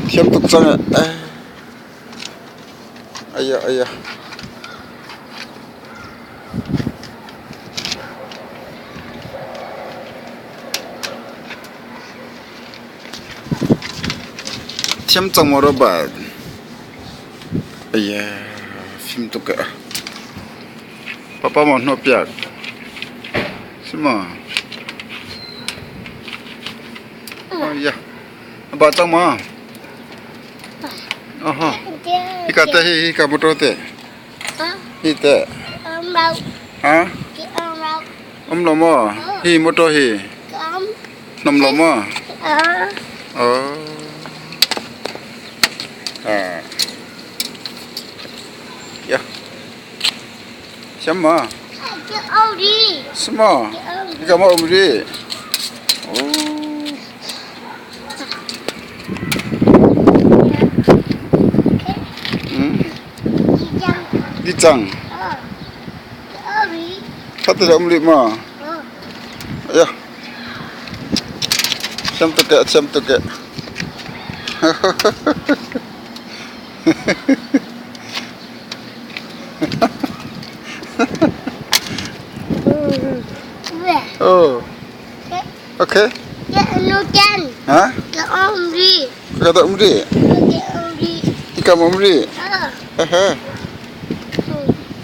Thiam tuk cang eh. Aya aya. Thiam cang maw Robert? Aya fim tuk eh. Papa maw hnawh piak? Si maw? Oh ya. Ba cang maw? Aha. Hika te hi hika motor te. Hi te. Ha? Um lo maw? Hi motor hi. Nom lo maw? Oh. À. Ya. Siam ma. Sima. Hika ma um ri. Oh. Hmm. Di cang. Khat te um li ma. Ya. Siam tuk ke, siam tuk ke. Oh. Okay. Ha? Kata umri. Ika umri. Hehe.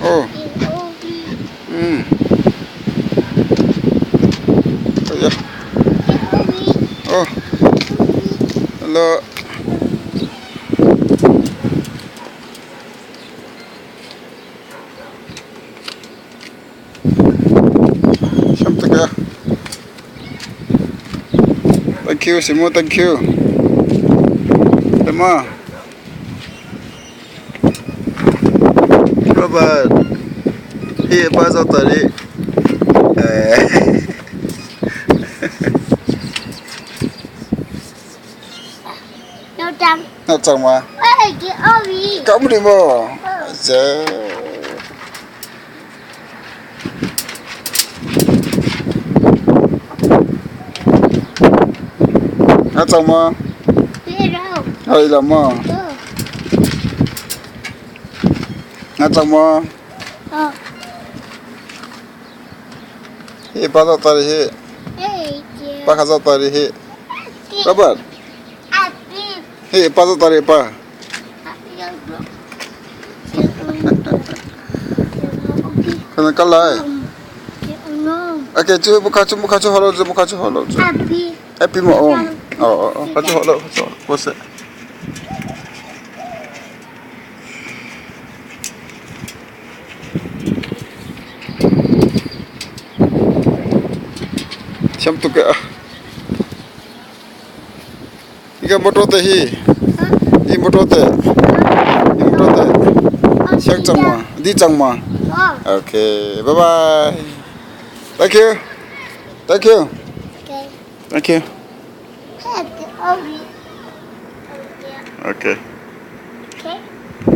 Oh. Hmm. Ya. Oh. Hello. Siam tuk ee. Thank you Simu, thank you. Emma. Robert. Hi pa zo tari. Eh. Na cang ma? Ka um rih maw? Ze. Na cang maw? Na rih lo maw? Na cang maw? Hi pa zoh ta rih hi. Pa kha zoh ta rih hi. Robert. Hi pa zoh ta rih pa. Kana kal lai. Okay, cu bukha cu bukha cu holo cu bukha cu holo cu. Happy mo om. Oh oh oh, kha cu holo kha cu. Bose. Thiam tuk eh. Hika motor te hi. Hi motor te. Hi motor te. Siang cang ma? Di cang ma? Okay. Bye bye. Thank you. Thank you. Thank you. Okay.